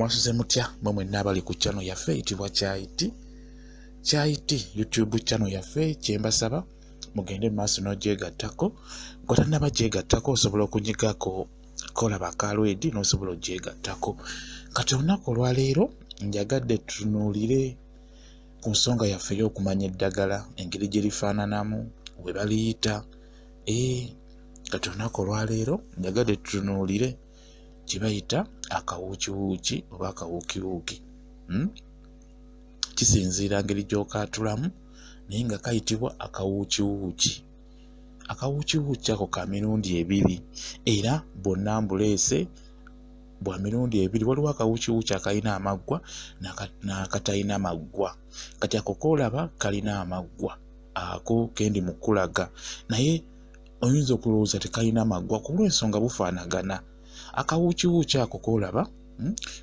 Mwasuze mutya mwe mwenna abali ku channel yaffe eyitibwa Kyayiti Kyayiti YouTube channel yaffe. Kyembasaba mugende mu maaso n'ogyegattako. Gwe tannaba gyegattako osobola okunyigako kolaba akalwedi n'osobola ogyegattako. Kati olunaku olwaleero njagadde tutunuulire ku nsonga yaffe ey'okumanya eddagala, engeri gye lifaananamu, we baliyita. Kati olunaku olwaleero njagadde tutunuulire kye bayita akawuukiwuuki oba akawuukiwuuki. Kisinziira ngeri gy'okaatulamu, naye nga kayitibwa akawuukiwuuki. Akawuukiwuuki ako ka mirundi ebiri, era bwonna mbuleese bwa mirundi ebiri. Waliwo akawuukiwuuki akalina amaggwa n'akatalina maggwa. Kati ako k'olaba kalina amaggwa, ako kendi mu kkulaga, naye oyinza okulowooza tekalina maggwa ku lw'ensonga bufaanagana. Akawuukiwuuki ako k'olaba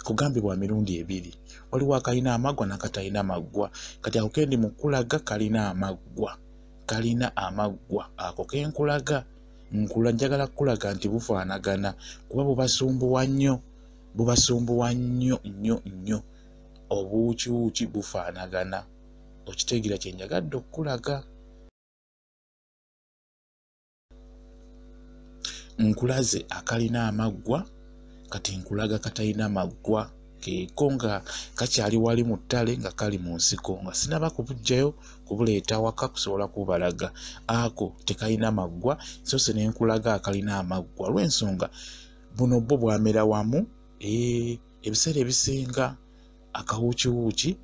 kugambibwa mirundi ebiri, waliwo akalina amaggwa n'akatalina maggwa. Kati ako kendi mu kkulaga kalina amaggwa, kalina amaggwa ako kenkulaga. Njagala kkulaga nti bufaanagana kuba bubasumbuwa nnyo, bubasumbuwa nnyo nnyo nnyo. Obuwuukiwuuki bufaanagana. Okitegeera kye njagadde okkulaga? Nkulaze akalina amaggwa, kati nkulaga katalina maggwa. Keeko nga kakyali wali mu ttale, nga kali mu nsiko, nga sinaba kubuggyayo kubuleeta waka kusobola kubalaga. Ako tekalina maggwa, nsoose ne nkulaga akalina amaggwa olw'ensonga buno bwo bwamera wamu. Ebiseera ebisinga akawuukiwuuki,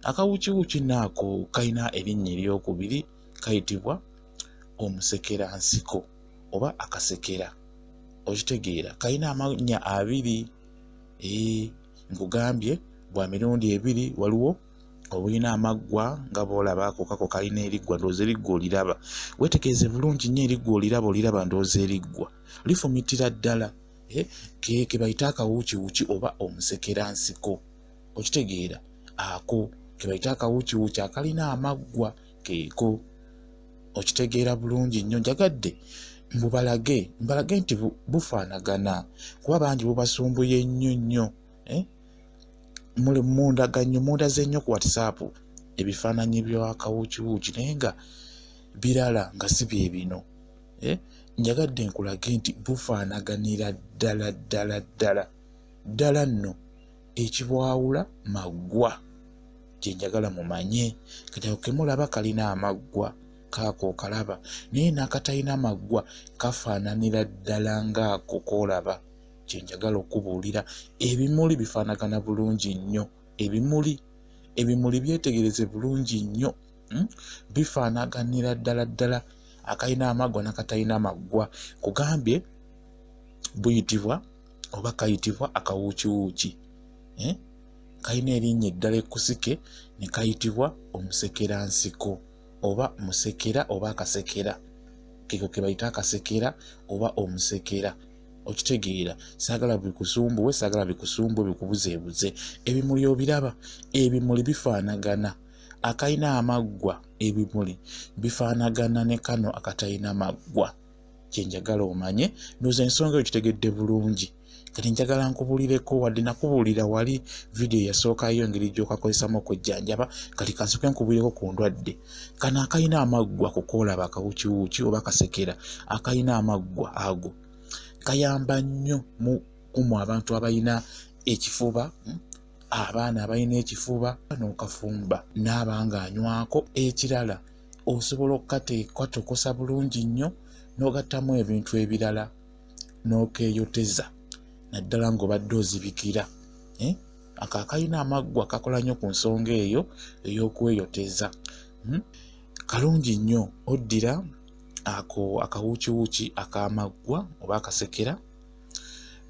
akawuukiwuuki naako kalina erinnya eryokubiri, kayitibwa omusekeransiko oba akasekera. Okitegeera? Kalina amannya abiri. Nkugambye bwa mirundi ebiri. Waliwo obulina amaggwa nga bw'olaba ako kako kalina eriggwa, ndowooza eriggwa oliraba. Weetegereze bulungi nnyo eriggwa oliraba, oliraba ndowooza eriggwa lifumitira ddala. Ke bayita akawuukiwuuki oba omusekeransiko. Okitegeera? Ako ke bayita akawuukiwuuki akalina amaggwa, keeko. Okitegeera bulungi nnyo. Njagadde mbubalage, mbalage nti bufaanagana kuba bangi bubasumbuye nnyo nnyo. Mundaga nnyo, mundaze nnyo ku WhatsApp ebifaananyi by'akawuukiwuuki, naye nga birala nga si bye bino. Njagadde nkulage nti bufaanaganira ddala ddala ddala ddala nno. Ekibwawula maggwa, kye njagala mumanye. Kati ako ke mulaba kalina amaggwa, kaako okalaba, naye n'akatalina maggwa kafaananira ddala ng'ako k'olaba. Kye njagala okubuulira, ebimuli bifaanagana bulungi nnyo. Ebimuli, ebimuli byetegereze bulungi nnyo, bifaanaganira ddala ddala, akalina amaggwa n'akatalina maggwa. Kugambye buyitibwa oba kayitibwa akawuukiwuuki. Kalina erinnya eddala ekkusike ne kayitibwa omusekeransiko oba musekera oba akasekera. Keko ke bayita akasekera oba omusekera. Okitegeera? Saagala bikusumbuwe, saagala bikusumbuwe bikubuzeebuze. Ebimuli obiraba, ebimuli bifaanagana. Akalina amaggwa ebimuli bifaanagana ne kano akatalina maggwa. Kye njagala omanye, ndowooza ensonga eyo kitegedde bulungi. Kati njagala nkubuulireko, wadde nakubuulira wali vidiyo eyasookayo engeri gy'okakozesamu okwejjanjaba, kati kansooke nkubuulireko ku ndwadde. Kano akalina amaggwa ku koolaba akawuukiwuuki oba akasekera, akalina amaggwa ago kayamba nnyo mu kumu abantu abalina ekifuba, abaana abalina ekifuba, n'okafumba n'aba ng'anywako. Ekirala osobola okukatokosa bulungi nnyo n'ogattamu ebintu ebirala n'okeeyoteza, naddala ng'obadde ozibikira. Ako akalina amaggwa kakola nnyo ku nsonga eyo ey'okweyoteza. Kalungi nnyo. Oddira ako akawuukiwuuki ak'amaggwa oba akasekera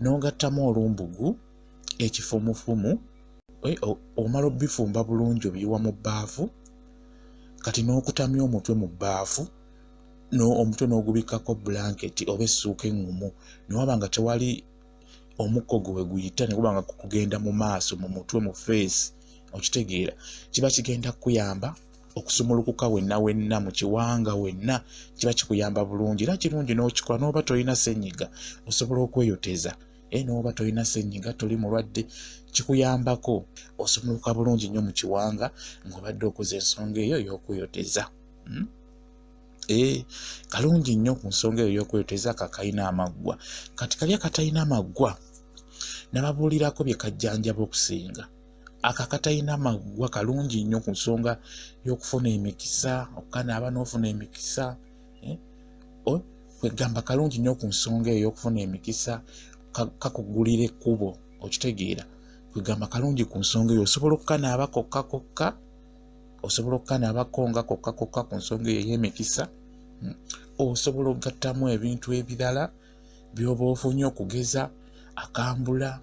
n'ogattamu olumbugu, ekifumufumu, omala obifumba bulungi obiyiwa mu bbaafu. Kati n'okutamya omutwe mu bbaafu, omutwe n'ogubikkako bulanketi oba essuuka eŋŋumu, ne waba nga tewali omukko gwe we guyita, ne guba nga kugenda mu maaso mu mutwe mu feesi. Okitegeera? Kiba kigenda kukuyamba okusumulukuka wenna wenna mu kiwanga wenna, kiba kikuyamba bulungi. Era kirungi n'okikola n'oba tolina ssenyiga, osobola okweyoteza. N'oba tolina ssenyiga, toli mulwadde, Kikuyambako osumuluka bulungi nnyo mu kiwanga ng'obadde okoze ensonga eyo ey'okweyoteza. Kalungi nnyo ku nsonga eyo ey'okweyoteza kakalina amaggwa. Kati kali akatalina maggwa nababuulirako bye kajjanjaba okusinga. Ako akatalina maggwa kalungi nnyo ku nsonga y'okufuna emikisa, okukanaaba n'ofuna emikisa. Kwegamba kalungi nnyo ku nsonga eyo ey'okufuna emikisa, kakugulira ekkubo, okitegeera. Kwegamba kalungi ku nsonga eyo, osobola okukanaaba kokka kokka, osobola okukanaabako nga kokka kokka ku nsonga eyo ey'emikisa. Osobola okugattamu ebintu ebirala by'oba ofunye, okugeza akambula,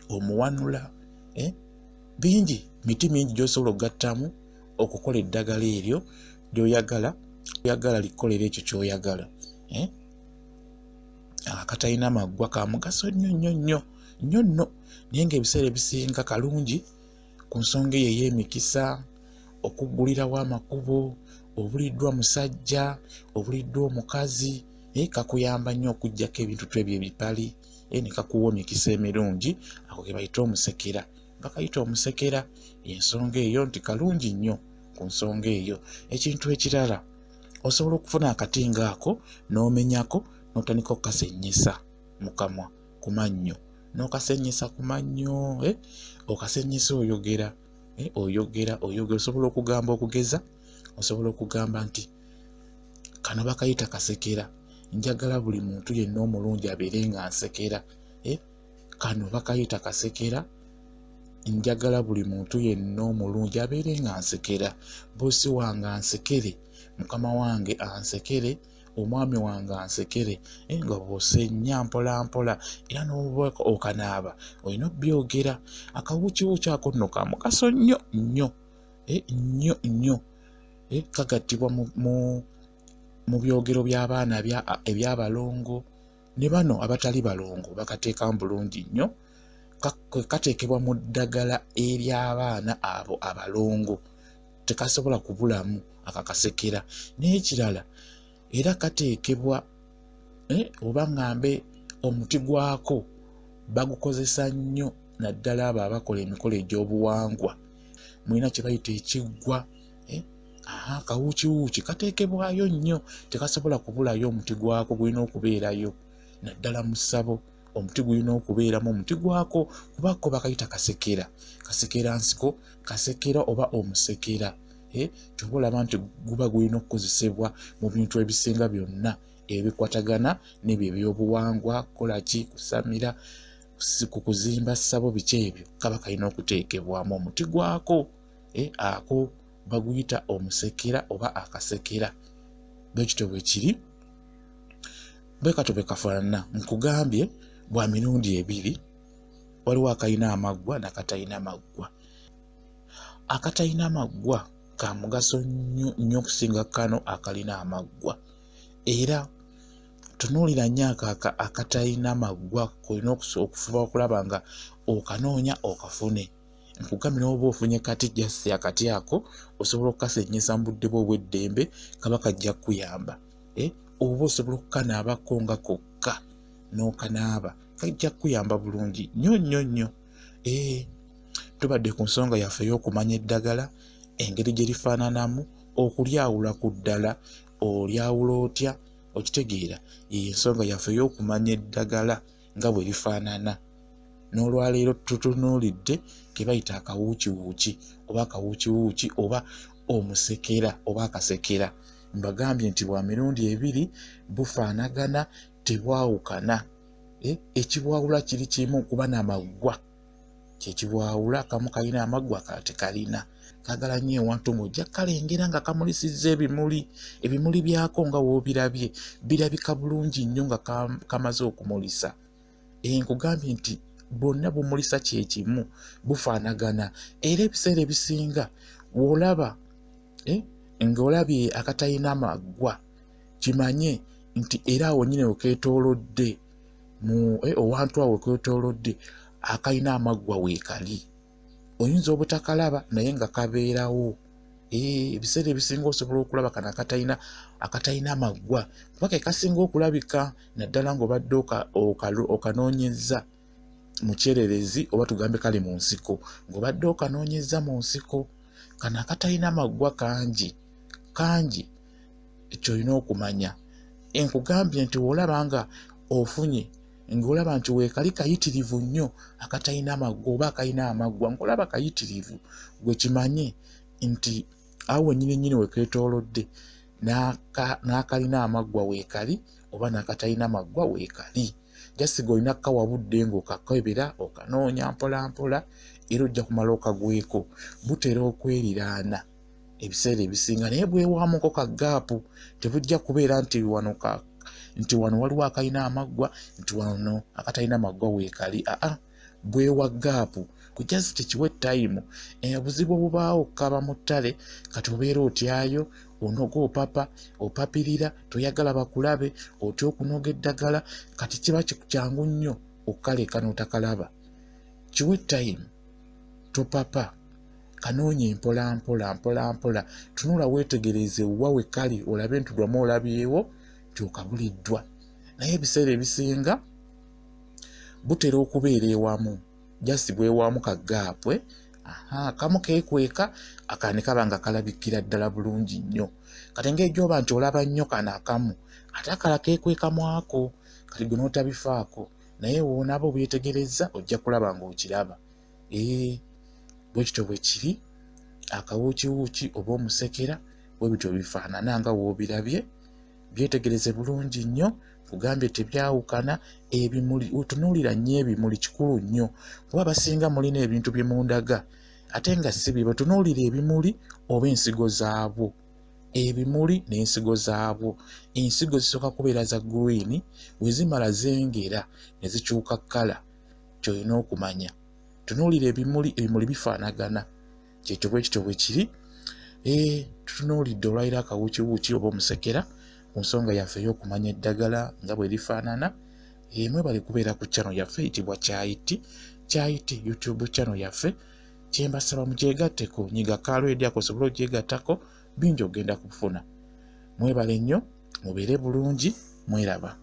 omuwanula, bingi, miti mingi gy'osobola okugattamu okukola eddagala eryo ly'oyagala, oyagala likolera ekyo ky'oyagala. Akatalina maggwa ka mugaso nnyo nnyo nnyo nnyo nno, naye ng'ebiseera ebisinga kalungi ku nsonga eyo ey'emikisa, okuggulirawo amakubo, obuliddwa musajja, obuliddwa omukazi, kakuyamba nnyo okuggyako ebintu ebyo ebipali, ne kakuwa emikisa emirungi. Ako ke bayita omusekera, bakayita omusekera. Ensonga eyo nti kalungi nnyo ku nsonga eyo. Ekintu ekirala, osobola okufuna akati ng'ako n'omenyako n'otandika okukasennyesa mu kamwa ku mannyo, n'okasennyesa ku mannyo, okasennyesa oyogera, oyogera oyogera. Osobola okugamba, okugeza osobola okugamba nti kano bakayita kasekera, njagala buli muntu yenna omulungi abeere nga nsekera. Kano bakayita kasekera, njagala buli muntu yenna omulungi abeere nga nsekera, boosi wange ansekere, mukama wange ansekere, omwami wange ansekere. Nga bw'osennya mpola mpola era n'oba okanaaba olina obyogera. Akawukiwuki ako nno ka mugaso nnyo nnyo nnyo nnyo. Kagattibwa mu byogero by'abaana ebyabalongo, ne bano abatali balongo bakateekamu bulungi nnyo. Kateekebwa mu ddagala ery'abaana abo abalongo, tekasobola kubulamu akakasekera. N'ekirala era kateekebwa, oba ŋŋambe omuti gwako bagukozesa nnyo naddala abo abakola emikolo egy'obuwangwa. Mulina kye bayita ekiggwa, akawukiwuki kateekebwayo nnyo, tekasobola kubulayo. Omuti gwako gulina okubeerayo naddala mu ssabo, omuti gulina okubeeramu omuti gwako, kuba ko bakayita kasekera, kasekera nsiko, kasekera oba omusekera. Ky'oba olaba nti guba gulina okukozesebwa mu bintu ebisinga byonna ebikwatagana n'ebyo ebyobuwangwa, kukola ki, kusamira, ku kuzimba ssabo, biki ebyo, kaba kalina okuteekebwamu omuti gwako. Ako baguyita omusekera oba akasekera. Bwe kityo bwe kiri, bwe katyo bwe kafaanana. Nkugambye bwa mirundi ebiri, waliwo akalina amaggwa n'akatalina maggwa. Akatalina maggwa ka mugaso nnyo nnyo okusinga kano akalina amaggwa. Era tunuulira nnyo ako akatalina maggwa, olina okufuba okulaba nga okanoonya okafune. Nkugambye n'oba ofunye kati just akati ako osobola okukasennyesa mu budde bwo obw'eddembe, kaba kajja kukuyamba. Oba osobola okukanaabako nga kokka n'okanaaba, kajja kukuyamba bulungi nnyo nnyo nnyo. Tubadde ku nsonga yaffe ey'okumanya eddagala, engeri gye lifaananamu, okulyawula ku ddala, olyawula otya, okitegeera. Yeyo ensonga yaffe ey'okumanya eddagala nga bwe lifaanana. N'olwaleero tutunuulidde ke bayita akawukiwuki oba akawukiwuki oba omusekera oba akasekera. Mbagambye nti bwa mirundi ebiri, bufaanagana, tebwawukana. Ekibwawula kiri kimu, kuba n'amaggwa kyekibwawula. Akamu kalina amaggwa, akalala tekalina. Kagala nnyo ewantu ng'ojja kalengera nga kamulisizza ebimuli, ebimuli byako nga w'obirabye birabika bulungi nnyo nga kamaze okumulisa. Nkugambye nti bwonna bumulisa kyekimu, bufaanagana. Era ebiseera ebisinga w'olaba ng'olabye akatalina maggwa, kimanye nti era awo nnyini wekeetoolodde mu owantu awo wekeetoolodde akalina amaggwa weekali. Oyinza obutakalaba naye nga kabeerawo. Ebiseera ebisinga osobola okulaba kano akatalina maggwa, kuba ke kasinga okulabika naddala ng'obadde okanoonyezza. Mu kyererezi oba tugambe kale mu nsiko, ng'obadde okanoonyeza mu nsiko, kano akatalina maggwa kangi kangi. Kyolina okumanya, enkugambye nti woolaba nga ofunye, ng'olaba nti weekali kayitirivu nnyo akatalina maggwa oba akalina amaggwa ng'olaba kayitirivu, gwe kimanye nti awo wennyini nnyini wekeetoolodde n'akalina amaggwa weekali oba n'akatalina maggwa weekali. Jasiga olina kkawa budde ng'okakebera, okanoonya mpola mpola, era ojja kumala okagweko. Butera okweriraana ebiseera ebisinga, naye bwewaamuko ka gap, tebujja kubeera nti wano nti wano waliwo akalina amaggwa, nti wano akatalina maggwa weekali. Aa, bwewa gap ku, just kiwe time. Obuzibu obubaawo, kaba mu ttale, kati obeera otyayo, onoga, opapa, opapirira, toyagala bakulabe, otya okunoga eddagala. Kati kiba kyangu nnyo okukaleka n'otakalaba. Kiwe time, topapa, kanoonye mpola mpola mpola mpola. Tunula, weetegereze wa we kali, olabe ntudwamu olabyewo nti okabuliddwa. Naye ebiseera ebisinga butera okubeera ewamu, just bwewaamu ka gap. Aha, kamu keekweka, akandi kaba nga kalabikira ddala bulungi nnyo. Kati engeri gy'oba nti olaba nnyo kano akamu, ate akala keekwekamu ako, kati gwe n'otabifaako. Naye woonaaba obyetegereza, ojja kulaba ng'okiraba. Ee, bwe kityo bwe kiri. Akawuukiwuuki oba omusekera bwe bityo bifaanana nga w'obirabye. Byetegereze bulungi nnyo, kugambye tebyawukana. Ebimuli, otunuulira nnyo ebimuli, kikulu nnyo, kuba abasinga mulina ebintu bye mundaga ate nga si bye. Batunuulira ebimuli oba ensigo zaabwo. Ebimuli n'ensigo zaabwo, ensigo zisooka kubeera za green, bwe zimala zengera ne zikyuka colour. Kyolina okumanya, tunuulira ebimuli, ebimuli bifaanagana. Kyekyo, bwe kityo bwe kiri. Tutunuulidde olwaliro akawuukiwuuki oba omusekera ku nsonga yaffe ey'okumanya eddagala nga bwe lifaanana. Mwebale kubeera ku channel yaffe eyitibwa Kyayiti Kyayiti, YouTube channel yaffe. Kyembasaba, mugyegatteko, nyiga ka red ako osobole ogyegattako, bingi ogenda kufuna. Mwebale nnyo, mubeere bulungi, mweraba.